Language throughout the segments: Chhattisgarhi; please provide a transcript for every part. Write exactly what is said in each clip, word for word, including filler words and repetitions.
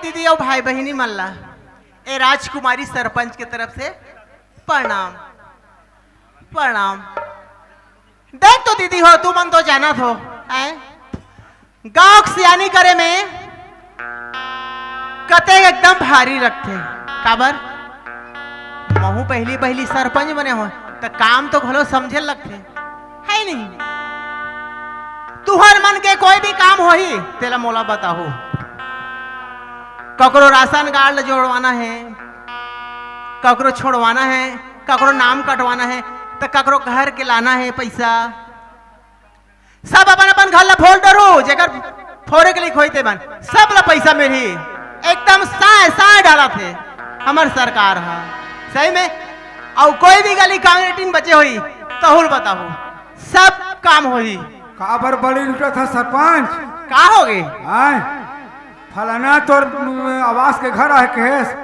दीदी अउ भाई बहिनी मन ला ए राजकुमारी सरपंच के तरफ से प्रणाम, प्रणाम। देख तो दीदी हो, तुमन तो जानत हो, हैं? गाँव के सियानी करे में कते एकदम भारी लगथे। काबर? महूँ पहिली पहिली सरपंच बने हो, त काम तो घलो समझे लगथे, है नहीं? तुहर मन के कोई भी काम होही, तेला मोला बताहू। ककरो राशन कार्ड जोड़वाना हे, ककरो छोड़वाना हे, ककरो नाम कटवाना हे, त ककरो घर के लाना हे पैसा। सब अपन अपन घर ला फोड़ डरहू, जेकर फोड़े के लिए खोई ते मन, सब ला पैसा मिलही। एकदम साय साय डालत हे हमर सरकार ह, सही में। अउ कोई भी गली कांग्रेटिन बचे होही, तहू ल बताहू, सब काम होही। काबर बड़ी लुटत ह सरपंच? का होगे? आय, फलाना तोर, उम, आवास के घर आहे कहेस,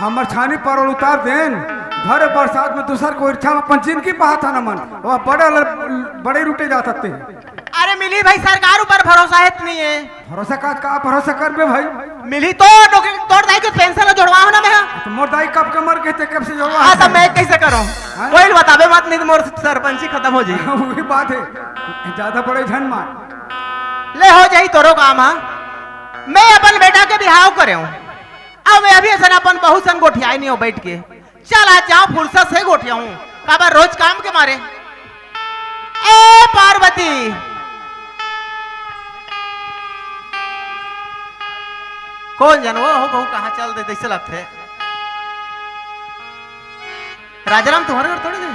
हमर छानी परोल उतार देन, भरे बरसात में दूसर के ओरछा में अपन जिनगी बहात हन हमन, वह बड़े ल-, बड़े लूटे जात हते। अरे मिली भाई, सरकार ऊपर भरोसा हे त नहीं हे? भरोसा का, का भरोसा करबे भाई? मिली तो नौकरी, तोर दाई के पेंशन ला जोड़वा हो ना मैं। तो मोर दाई कब के मर गए थे, कब से जोड़वा हाँ, है? तो मैं कैसे करूँ? हाँ? कोई बताबे मत, नहीं तो मोर सरपंची खत्म हो जाई। वही बात है, ज्यादा बड़े झन मार। ले हो जाई तोरो काम, हाँ। मैं अपन बेटा के बिहाव करे हूँ। अब मैं अभी ऐसा अपन बहू संग गोठियाए नहीं हो बैठ के। चल आज जाओ फुरसत से गोठियाऊँ। काबर रोज काम के मारे। ए पार्वती। कौन जानव हो बहू कहाँ चल दे जैसे लगथे। राजाराम तुम्हारे घर थोड़े दे।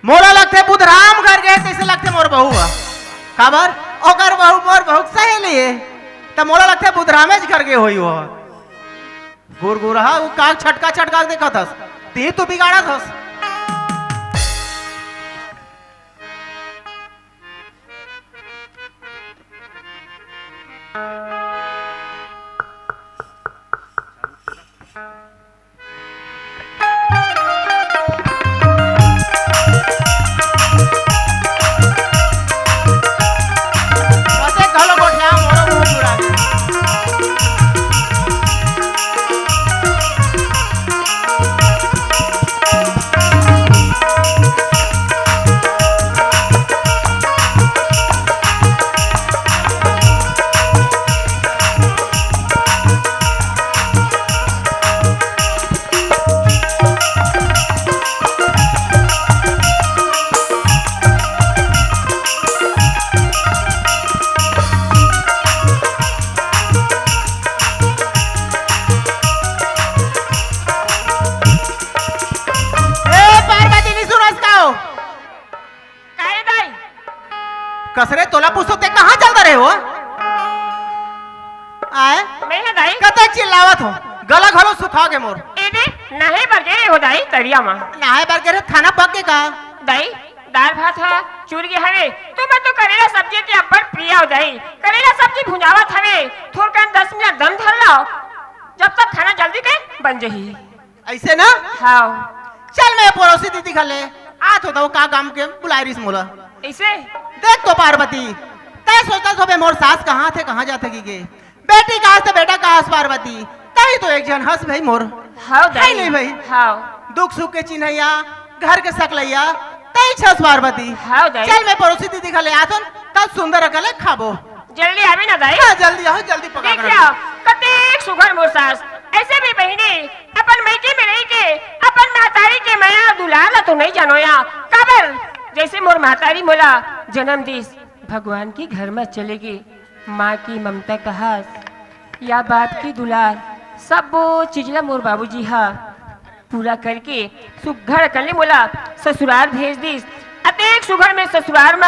मोला लगथे बुधराम घर गे तइसे लगथे मोर बहू ह। काबर? ओकर बहू मोर बहू के सहेली हे। त मोला लगथे बुधरामेच घर गे होही वो। गुरगुरहा, उ का छटका छटका के देखत हस? ती तो बिगाड़त हस। ए, पार्वती, नहीं सुनस का हो? काहे दाई? कसरे तोला पूछो, ते कहाँ चलता रहे हो? आए? मैं ह दाई। कते चिल्लावत हो? गला घलो सुखा गे मोर। ए दे, नहाए बर गे रहे हो दाई, तरिया मा। नहाए बर गे रहे, खाना पक गे का? दाई, दाल भात ह चूर गे हवे, तो मैं तो करेला सब्जी के अब्बड़ प्रिय हो दाई। करेला सब्जी भुंजावत हवे, थोरकन दस मिनट दम धर लो, जब तक खाना जल्दी के बन जही। ऐसे ना? हाँ। चल, मैं पड़ोसी दीदी घर ले आत होता हूँ, का काम के बुलाए रिस मोला। ऐसे? देख तो पार्वती, तय सोचता तो बे मोर सास कहाँ थे, कहाँ जाथे की के? बेटी कहाँ से बेटा कहाँ से पार्वती, तही तो एक झन हस भाई मोर। हाँ है दाई। नहीं भाई? हाँ। दुख सुख के चिन्हैया, घर के सकलैया, तही छस पार्वती। हाँ दाई। चल, मैं पड़ोसी दीदी घर ले आत हूँ, तब सुंदर अकले खाबो। जल्दी आवे ना दाई। हाँ, जल्दी आओ, जल्दी पका देख के आओ। कतेक सुघर मोर सास, ऐसे भी बहिनी अपन मइके में रहिके अपन महतारी के मया अउ दुलार ला तो नइ जानोया। काबर? जइसे मोर महतारी मोला जनम दिस, भगवान के घर म चले गे, माँ की ममता कहास या बाप की दुलार, सबो चीज ला मोर बाबूजी ह पूरा करके सुघर अकन ले मोला ससुरार भेज दिस। अतेक सुघर में ससुरार म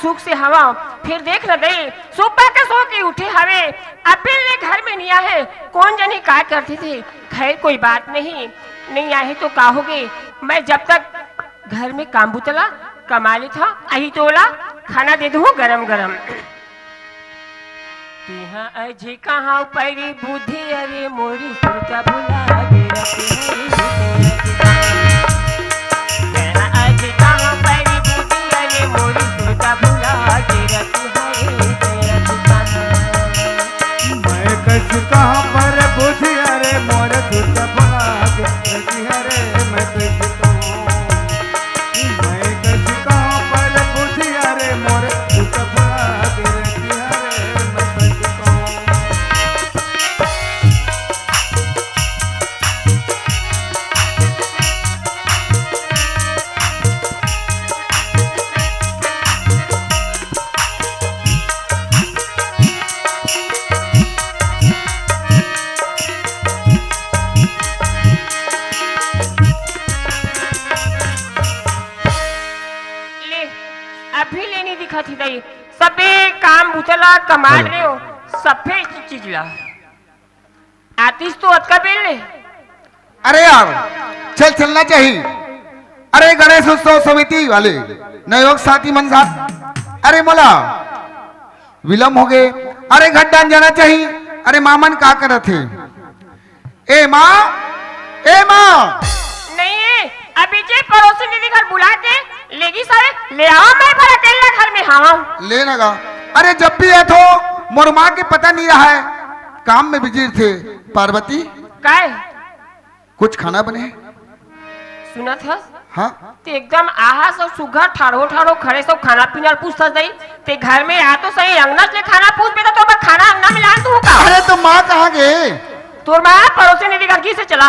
सुख से हवं। फेर देख न दे, सुबह के सो के उठे हवे, अभी ले घर में नइ आहे। कोन जनी का करथे थे? खैर, कोई बात नहीं, नइ आहे तो का होगे, मैं जब तक घर में काम बुता ला कमा लेथव, अही तोला खाना दे दूँ गरम गरम। तेहा अझी कहाँ परी बुद्धि, अरे मोरी सुरता भुला गे रति हरी। तेहा अझी कहाँ परी बुद्धि, अरे मोरी सुरता भुला गे रति कथी दई, सबे काम बुता ला कमात हेलो। रहे हो, सफे चीज ला। आतिस तो अतका बेल ले। अरे यार, चल चलना चाहिए। अरे गणेश उत्सव समिति वाले नवयुवक साथी मन साथ, अरे मोला विलंब हो गए। अरे घट डान जाना चाहिए। अरे मामन का करत हे? ए माँ, ए माँ। नहीं, अभी जे पड़ोसी दीदी घर बुला के लेगी सारे, ले आओ, मैं भला तेल ला घर में हवा। ले ना गा। अरे जब भी आथो, मोर माँ के पता नहीं रहा है, काम में बिजी थे। पार्वती, काय? कुछ खाना बने? सुनत हस? हाँ? ते एकदम आहा सब सुघर ठाड़ो ठाड़ो खड़े सब खाना पीना पूछत दई। ते घर में आ तो सही, अंगना ले खाना पूछ बेटा, तो मैं खाना अंगना में लान तू का? अरे तो माँ कहाँ गए? तोर माँ पड़ोसी दीदी घर की से चला।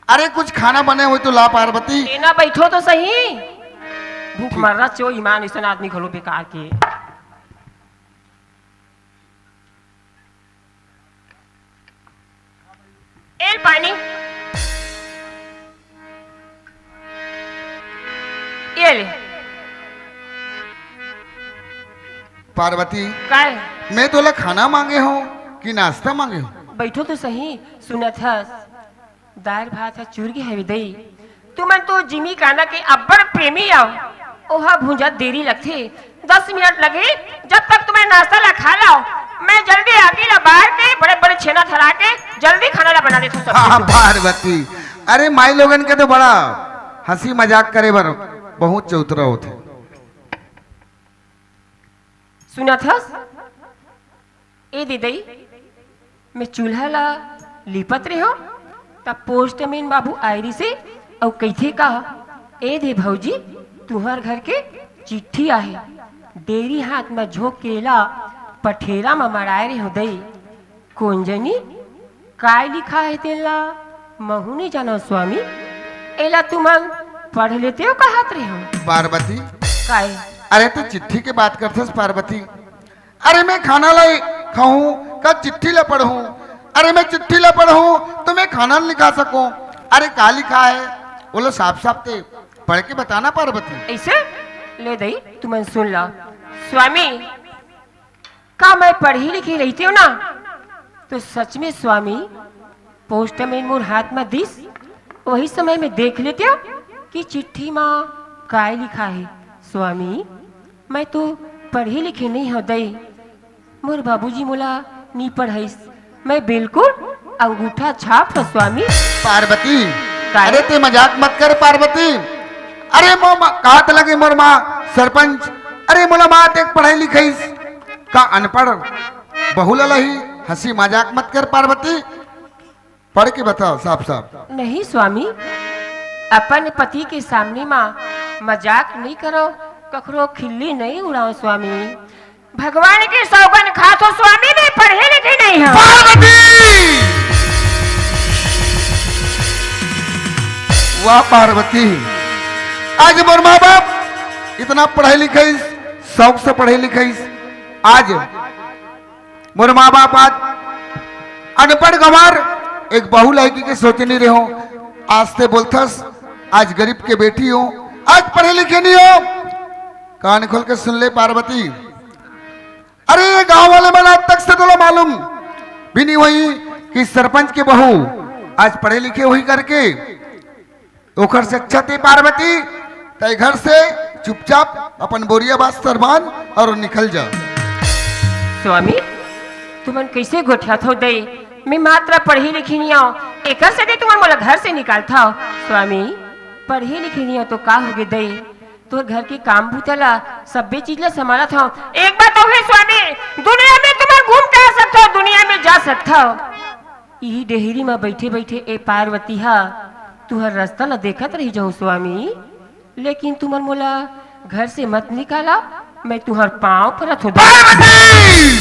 अरे कुछ खाना बने हो तो ला पार्वती। तेना बैठो तो सही। भूख ठीक। मर रहा चो ईमान ऐसा आदमी घलो बेकार के। एल पानी। ये ले। पार्वती, काय? मैं तोला खाना मांगे हूँ कि नाश्ता मांगे हूँ? बैठो तो सही, सुनत हस। दार भात ह चुर गे हवे दई। तुमन तो जिमी काना के अब्बड़ प्रेमी आव। ओहा भुंजा देरी लगथे। दस मिनट लगही, जब तक तुमन नाश्ता ला खा लाव, मैं जल्दी आगी ला बार के बड़े-बड़े छेना धरा के जल्दी खाना ला बना देथव सब हाँ, कुछ। पार्वती, अरे माई लोगन के तो बड़ा हंसी मजाक करे बर बहुत चौतरा होथे। सुनत हस? ए दीदी, मैं चूल्हा ला लिपत रेहेंव, त पोस्टमैन बाबू आय रिहिसे अउ कहिथे का, "ए दे भौजी, तुंहर घर के चिट्ठी आहे।" डेरी हाथ म झोंक के एला पठेरा म मड़ाय रेहेंव दई। कोन जनी काय लिखा हे तेन ला महूं नइ जानंव स्वामी, एला तुमन पढ़ लेतेव कहत रेहेंव। पार्वती, काय? अरे तैं चिट्ठी के बात करथस पार्वती, अरे मैं खाना ला खाहूं कि चिट्ठी ला पढ़हूं? अरे मैं चिट्ठी ला पढ़हूं त मैं खाना ला नइ खा सकंव। अरे का लिखा हे ओला साफ साफ तैं पढ़ के बता ना पार्वती। अइसे? ले दई, तुमन सुन ला। स्वामी, का मैं पढ़ी लिखी रहितेंव ना, त सच में स्वामी, पोस्टमैन मोर हाथ म दिस, वही समय में देख लेतेंव कि चिट्ठी म काय लिखा हे। स्वामी, मैं तो पढ़ी लिखी नइ हंव दई, मोर बाबूजी मोला नी पढ़ाइस, मैं बिल्कुल अंगूठा छाप हंव स्वामी। पार्वती, काय? अरे तैं मजाक मत कर पार्वती। अरे मो मा-, कहात लगे मोर माँ सरपंच, अरे मोला माँ तैं पढ़ाई लिखाइस, का अनपढ़ बहू ला लही? हंसी मजाक मत कर पार्वती, पढ़ के बता साफ साफ। नहीं स्वामी, अपन पति के सामने मा मजाक नइ करंव, कखरो खिल्ली नइ उड़ांव स्वामी। भगवान के सौगन खाथंव स्वामी, मैं पढ़े लिखे नइ हंव। पार्वती! वाह पार्वती, आज मोर माँ बाप इतना पढ़े लिखाइस, शौक से पढ़े लिखाइस, आज मोर माँ बाप आज अनपढ़ गंवार एक बहू लइकी के सोचे नइ रेहेंव। आज तैं बोलथस, आज गरीब के बेटी हंव, आज पढ़े लिखे नइ हंव। कान खोल के सुन ले पार्वती, अरे ये गांव वाले मन आज तक से तोला मालूम भी नइ होही कि सरपंच के बहू आज पढ़े लिखे होही करके। ओकर से अच्छा तैं पार्वती, तैं घर से चुपचाप अपन बोरिया बस्तर बांध अउ निकल जा। स्वामी, तुमन कइसे गोठियाथव दई? मैं मात्र पढ़ी लिखी नइ हंव, एकर सेती तुमन मोला घर से निकालथव। स्वामी, पढ़ी लिखी नइ हंव त का होगे दई? तोर घर के काम बूता ला, सब्बे चीज ला संभालत हंव। एक बात अउ हे स्वामी, दुनिया में तुमन घूम के आ सकथव, दुनिया में जा सकथव। इही डेहरी म बइठे-बइठे ए पार्वती ह तुंहर रस्ता ल देखत रहि जाहूं स्वामी, लेकिन तुमन मोला घर से मत निकाला, मैं तुंहर पांव परत हों। पार्वती!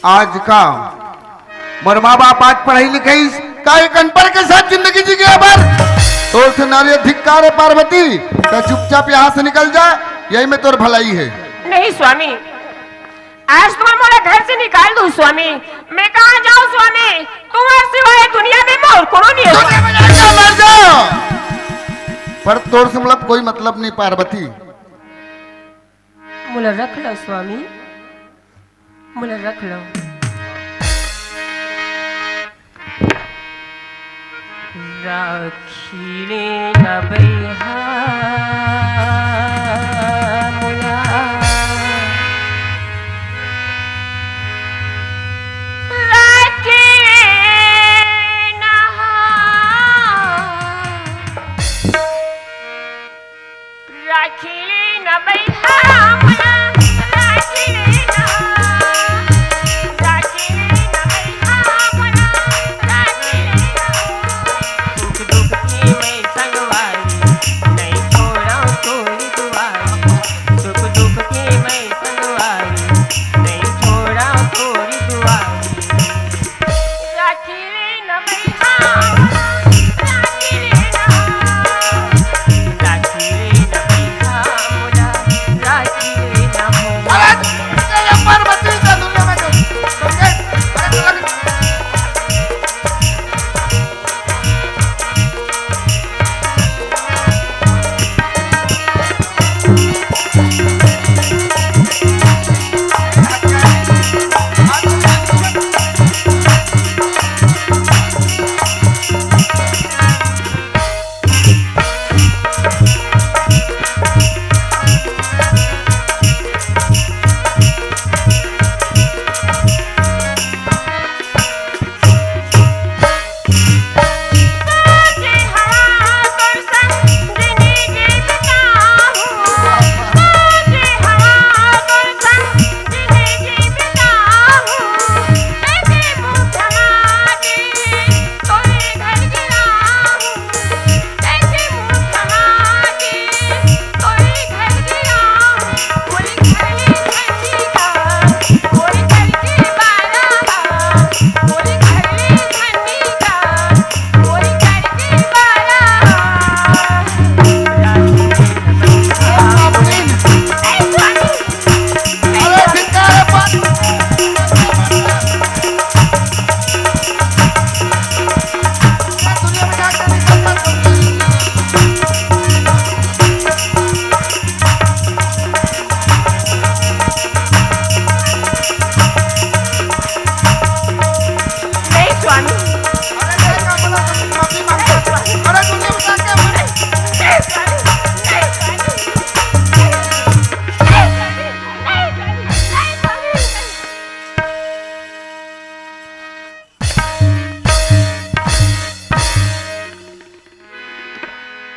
आज का मोर माँ बाप आज पढ़ाई लिखाइस, का एक अनपढ़ के साथ जिंदगी जी के बर? तोर से नारी धिक्कार हे पार्वती, त चुपचाप यहाँ से निकल जा, यही में तोर भलाई हे। नहीं स्वामी, आज तुमन मोला घर से निकाल दू स्वामी, मैं कहाँ जाऊँ स्वामी? तुम्हारे सिवाय दुनिया में मोर कोनो नहीं हो। दुनिया में जा, जा, मर जा। पर तोर से मतलब कोई मतलब नहीं पार्वती। मोला रख लो स्वामी, मोला रख लो। राखी ले न बइहा मोला, राखी ले न। राखी ले न बइहा मोला, राखी ले न, राखी ले न बइहा मोला, राखी ले न। सुख दुख के मैं संगवारी, नइ छोड़ंव तोरी दुआरी। सुख दुख के मैं संगवारी, नइ छोड़ंव तोरी दुआरी। राखी ले न बइहा मोला, राखी ले न। राखी ले न बइहा मोला, राखी ले न मोला। अरे, ये पार्वती का दुनिया में तो, तो ये, अरे, तो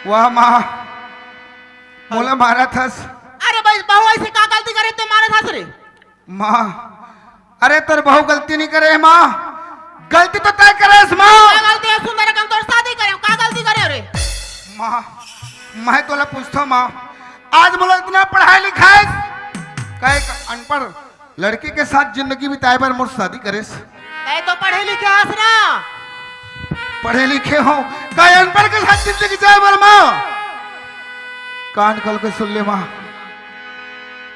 वाह माँ, मोला मारत हस। अरे भाई, बहू ऐसे का गलती करे ते मारत हस रे? माँ, अरे तोर बहू गलती नहीं करे हे माँ, गलती तो तैं करे हस माँ। का गलती हे? सुंदर कम तोर शादी करे, का गलती करे रे? माँ, मैं तोला पूछथों माँ, आज मोला इतना पढ़ाए लिखाए, का एक अनपढ़ लड़की के साथ जिंदगी बिताए बर मोर शादी करेस। तैं तो पढ़े लिखे हस ना। पढ़े लिखे हों, का अनपढ़ के साथ जिंदगी जाए बर माँ? कान खोल के सुन ले माँ,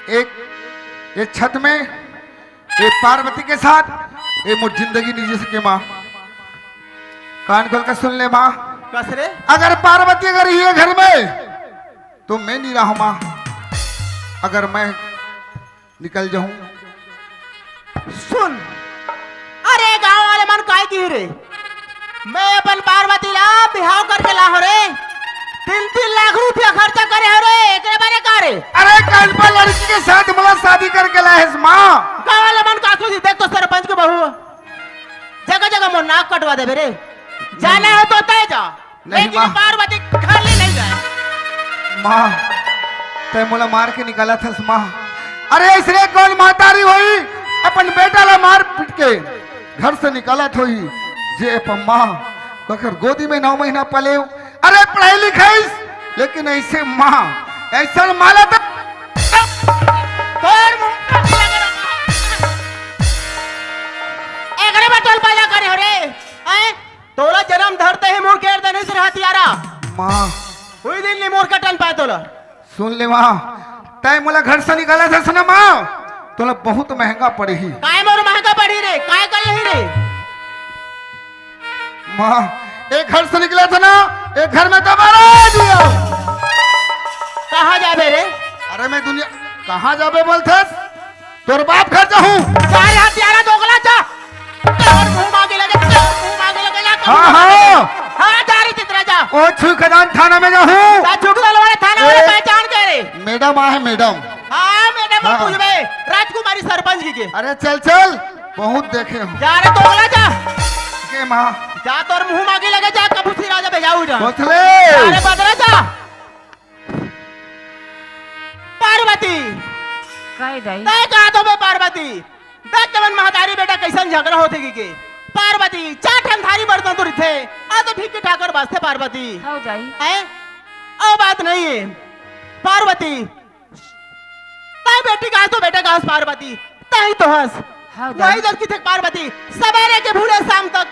एक, ये छत में, ये पार्वती के साथ, ये मोर जिंदगी नहीं जी सके माँ। कान खोल के सुन ले माँ। कस रे? अगर पार्वती अगर ये घर में, तो मैं नहीं रहूँ माँ। अगर मैं निकल जाऊं। सुन, अरे गांव वाले मन काय किही रे? मैं अपन पार्वती ला बिहाव करके ला हो रे, तीन तीन लाख रुपया खर्चा करे हो रे, एकरे बारे का रे? अरे कनपा लड़की के साथ मोला शादी करके लाए हस माँ। गांव वाले मन का सोची, देख तो सरपंच के बहू जगह जगह मोर नाक कटवा देबे रे। जाना हो तो तय जा। नहीं लेकिन माँ। पार्वती घर ले नहीं जाए। माँ, तैं मोला मार के निकालत हस माँ। अरे ऐसने कौन महतारी होही अपन बेटा ला मार पीट के घर से निकालत होही, जे अपन माँ ककर गोदी में नौ महीना पले हो। अरे पढ़ाई लिखाईस, लेकिन ऐसे माँ, ऐसा माला तो तोर मुंह पर लग रहा। एकरे बटोल पैदा करे हो रे, हैं? तोला जन्म धरते ही मुंह केर देने से हथियारा। माँ। हुई दिन नी मोर कटन पाए तोला। सुन ले माँ, तैं मोला घर से निकालत हस ना माँ, तोला बहुत महंगा पड़ही। काय मोर महंगा पड़ही रे? काय कर लेही रे? माँ, एक घर से निकलत हस ना, एक घर में दोबारा आ जियो। कहाँ जाबे रे? अरे मैं दुनिया कहाँ जाबे बोलथस? तोर बाप घर जाहूँ। जा रे हत्यारा दोगला, जा। तोर मुंह मांगे लगे, तोर मुंह मांगे लगे, जा। हाँ, हाँ। हाँ, जा रे चित्रा, जा। ओ छुईखदान थाना में जाहूँ। जा छुईखदान वाले थाना वाले ए, पहचान के रे। मैडम आहे, मैडम। हाँ, मैडम हाँ। पूछबे, राजकुमारी सरपंच जी के। अरे चल, चल, बहुत देखे हूँ। जा रे दोगला, जा। के माँ। जा, तोर मुंह मांगे लगे, जा, कपूसी राजा भेजाऊ जा। बोतले। जा रे बदला, जा। पार्वती। काय दाई? तय कहा तो मैं पार्वती। देख तमन महतारी बेटा कैसन झगड़ा होथे कि के। पार्वती, चार ठन थारी बर्तन तो रिथे, आ तो ठीक ठाक कर बाजथे पार्वती। हव दाई। हैं? ओ बात नहीं है। पार्वती, तय बेटी कहास तो बेटा कहास पार्वती, तय तो हस। हव दाई। वही दस की थे पार्वती, सवेरे के भूले शाम तक,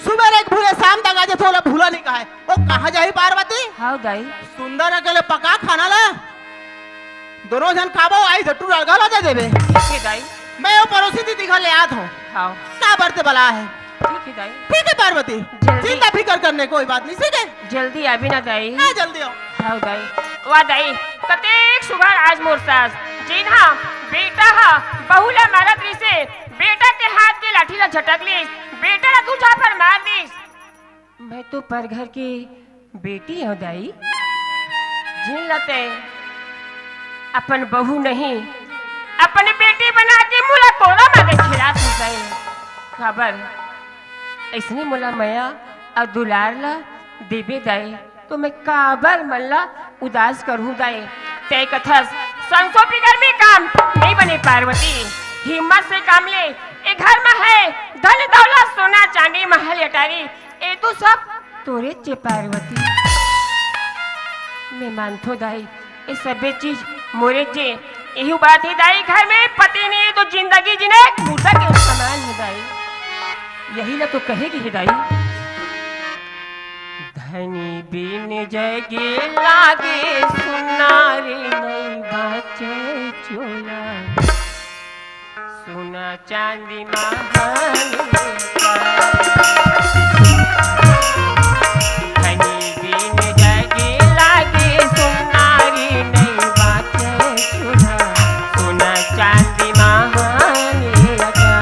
सवेरे के भूले शाम तक आज थोड़ा भूला नहीं कहा है। ओ कहाँ जाही पार्वती? हव दाई। सुंदर अकेले पका खाना ला, दोनों झन खाबो, आई झट्टू लड़का ला दे देबे। ठीक है दाई। मैं वो पड़ोसी दीदी घर ले आत हूँ। हव। का बरते बला है? ठीक है दाई। ठीक है पार्वती, जल्दी। चिंता फिकर करने कोई बात नहीं, ठीक है? जल्दी आबे ना दाई। हाँ, जल्दी आओ। हव दाई। वाह दाई, कतेक सुघर आज मोर सास, जेन हा बेटा हा बहू ला मारत रिसे, बेटा के हाथ के लाठी ला झटक लिस, बेटा ला दू झापड़ मार दिस। मैं तो परघर के बेटी हूँ दाई, जिन ला तैं अपन बहू नहीं, अपन बेटी बना के मोला कोरा मा दे खिलात हस दाई। काबर अइसने मोला मया अउ दुलार ला देबे दाई, तो मैं काबर मन ला उदास करहूँ दाई। तैं कथस, संसो फिकर में काम नहीं बने पार्वती, हिम्मत से काम ले, ए घर मा है धन दौलत, सोना चांदी, महल अटारी, ए तो सब तोरे चे पार्वती। मैं मानथो दाई, ए सबे चीज मोरे चे। एहू बात हे दाई, घर में पति नहीं तो जिंदगी जीने एक मुर्दा के समान हे दाई। यही ला तो कहे गे हे दाई। धनी बिन जगे लागे सुनारी, नहीं बाचे चोला। सोना चांदी महल का। धनी बिन जगे लागे सुनारी, नहीं बाचे चूल्हा। सोना चांदी महल का।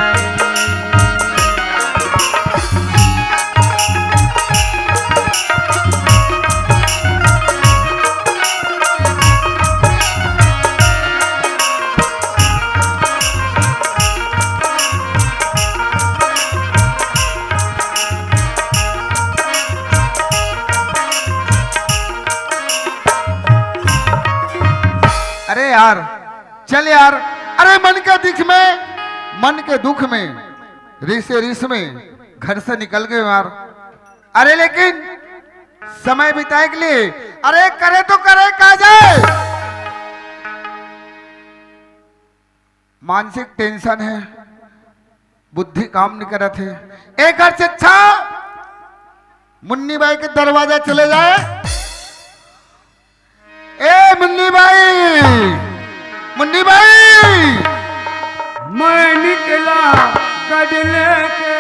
अरे यार, चल यार, अरे मन के दुख में, मन के दुख में, रिसे रिस में घर से निकल गए यार। अरे लेकिन समय बिताए के लिए, अरे करे तो करे का जाए, मानसिक टेंशन है, बुद्धि काम नहीं करत है। एक घर से अच्छा मुन्नी बाई के दरवाजा चले जाए। ए मुन्नी बाई, मुन्नी बाई। मैं निकला गडले के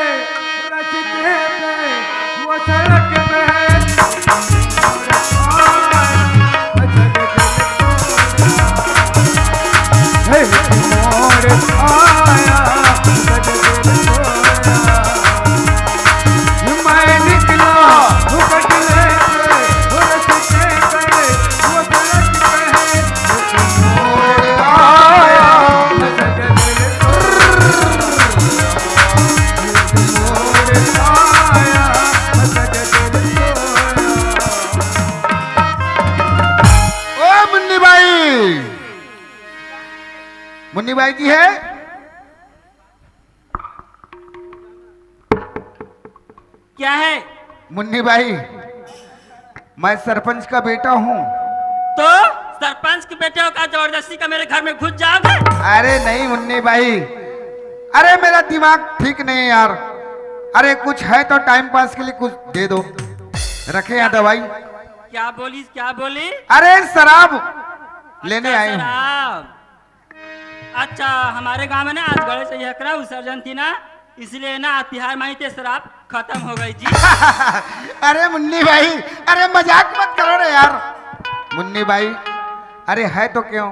रस्ते पे, वो सड़क पे। हे मोर आया, मैं निकला घुघट लेके, वो रस्ते पे, वो सड़क पे। ओ मुन्नी बाई, मुन्नी बाई जी है? क्या है? मुन्नी बाई, मैं सरपंच का बेटा हूँ। तो सरपंच के बेटे हो का, जबरदस्ती का मेरे घर में घुस जाओगे? अरे नहीं मुन्नी बाई, अरे मेरा दिमाग ठीक नहीं है यार। अरे कुछ है तो टाइम पास के लिए कुछ दे दो, रखे यहाँ दवाई। क्या बोली, क्या बोली? अरे शराब लेने अच्छा, आए हूँ। शराब। अच्छा, हमारे गांव में ना आज गणेश जी का विसर्जन थी ना, इसलिए ना आज तिहार माही ते शराब खत्म हो गई जी। अरे मुन्नी भाई, अरे मजाक मत करो रे यार। मुन्नी भाई, अरे है तो क्यों,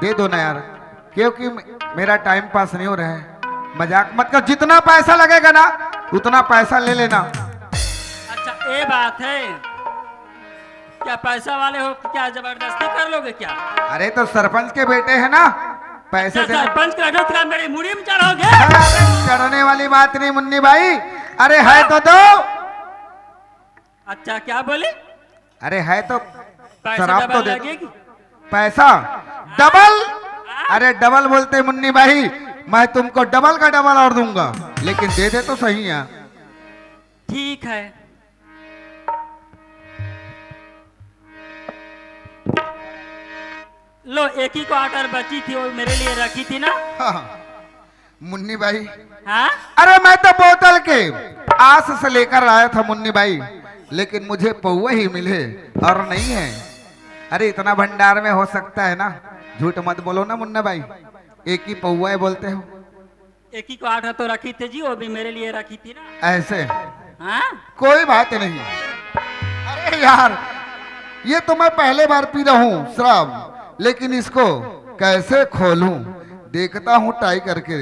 दे दो ना यार, क्योंकि मे-, मेरा टाइम पास नहीं हो रहा है। मजाक मत कर, जितना पैसा लगेगा ना, उतना पैसा ले लेना। अच्छा, ये बात है, क्या पैसा वाले हो, क्या जबरदस्ती कर लोगे क्या? अरे, तो सरपंच के बेटे हैं ना, पैसे अच्छा, देने सरपंच के बेटे हो, तो क्या मेरी मुड़ी में चढ़ोगे? अरे, चढ़ने वाली बात नहीं मुन्नी भाई, अरे है तो दो। अच्छा, क्या बोले? अरे है तो पैसा शराब तो डबल दे दो। लगेगी? पैसा डबल? हाँ? अरे डबल बोलते मुन्नी भाई, मैं तुमको डबल का डबल और दूंगा, लेकिन दे दे तो सही यार। ठीक है, लो, एक ही क्वार्टर बची थी, वो मेरे लिए रखी थी ना। हाँ, हाँ। मुन्नी भाई, हाँ? अरे मैं तो बोतल के आस से लेकर आया था मुन्नी भाई, लेकिन मुझे पौवे ही मिले और नहीं है। अरे इतना भंडार में हो सकता है ना, झूठ मत बोलो ना मुन्ना भाई, एक ही पौवा है बोलते हो। एक ही क्वार्टर तो रखी थी जी, वो भी मेरे लिए रखी थी ना। ऐसे? हाँ। कोई बात नहीं। अरे यार, ये तो मैं पहले बार पी रहा हूँ शराब, लेकिन इसको कैसे खोलूं, देखता हूँ ट्राई करके।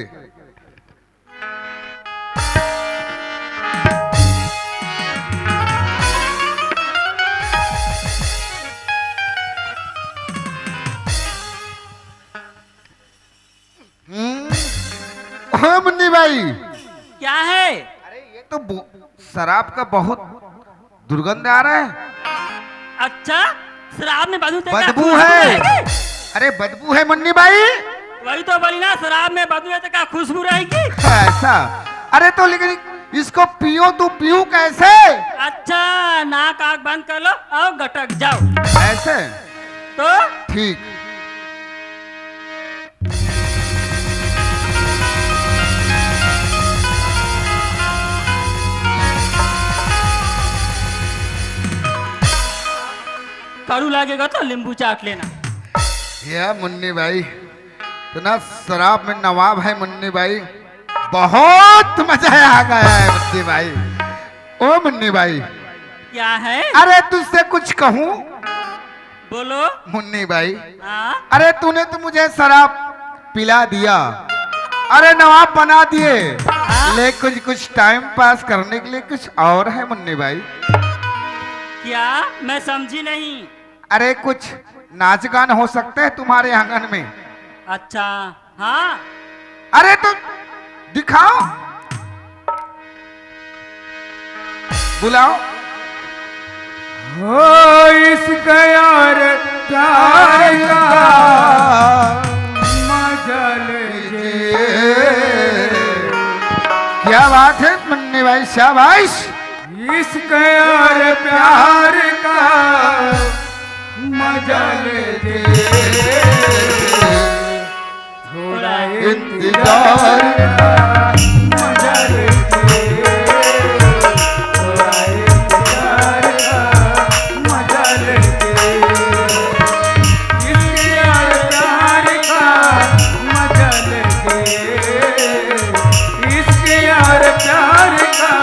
हम्म। हाँ मुन्नी भाई। क्या है? अरे ये तो बो-, शराब का बहुत दुर्गंध आ रहा है। अच्छा, शराब में बदबू तो क्या बदबू खुशबू है। रहेगी? अरे बदबू है मुन्नी भाई। वही तो बोली ना, शराब में बदबू है तो क्या खुशबू रहेगी? ऐसा? अरे तो लेकिन इसको पियो, तू पीऊ कैसे? अच्छा, नाक आँख बंद कर लो और गटक जाओ। ऐसे? तो? ठीक। कड़ू लागेगा तो नींबू चाट लेना। या मुन्नी भाई, इतना शराब में नवाब है मुन्नी भाई, बहुत मजा आ गया है मुन्नी भाई। ओ मुन्नी भाई, क्या है? अरे तुझसे कुछ कहूँ? बोलो। मुन्नी भाई, हाँ? अरे तूने तो मुझे शराब पिला दिया, अरे नवाब बना दिए, हाँ? लेकिन कुछ टाइम पास करने के लिए कुछ और है मुन्नी भाई। क्या? मैं समझी नहीं। अरे कुछ नाच गान हो सकते हैं तुम्हारे आंगन में? अच्छा, हाँ। अरे तो दिखाओ, बुलाओ। हो इश्क यार प्यार का मजा लीजिए। क्या बात है मुन्नी भाई, शाबाश। इश्क और प्यार का मजा लेते, थोड़ा इंतजार का मजा लेते, थोड़ा इंतजार का मजा लेते। इश्क और प्यार का मजा लेते, इश्क और प्यार का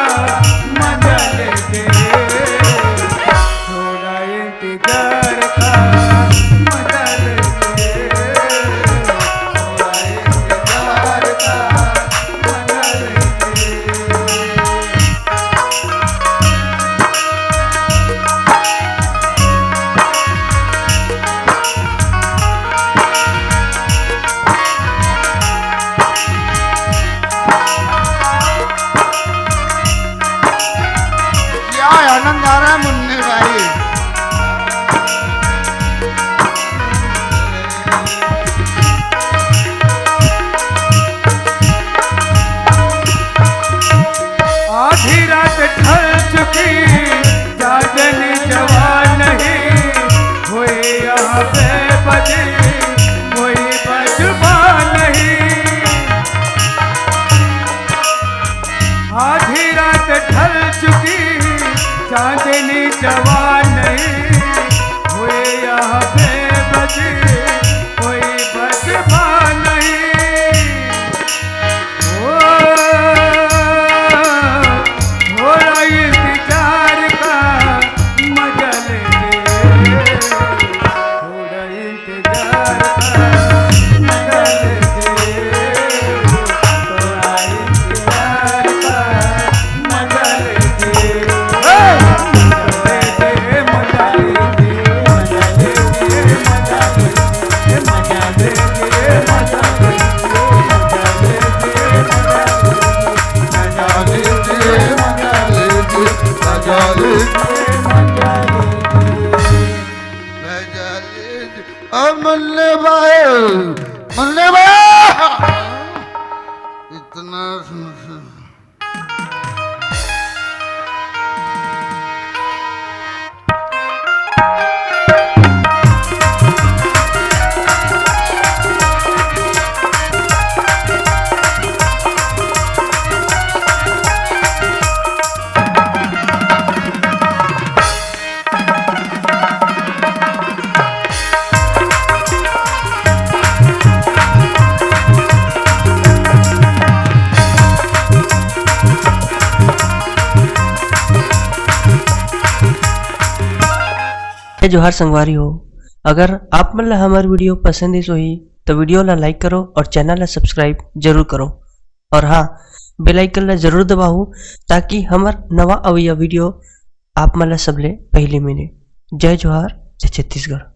मजा लेते, थोड़ा इंतजार का मजा लेते, थोड़ा इंतजार का मजा लेते। क्या आनंद आ रहा है मुन्ने भाई। आधी रात ढल चुकी, चांदनी जवान नहीं, कोई यहाँ पे बदी, कोई बजबा नहीं। आधी रात ढल चुकी, चांदनी जवान नहीं, हुए यहाँ बेबसी, कोई बजबा नहीं। ओ, थोड़ा इंतजार का मजा ले, थोड़ा इंतजार का जय जोहार संगवारी हो, अगर आप मन ला हमर video पसंद आइस होही तो video ला like करो और channel ला subscribe जरूर करो और हाँ, bell icon ला जरूर दबाहू, ताकि हमर नवा अवइया video आप मन ला सबले पहली मिले। जय जोहार, जय छत्तीसगढ़।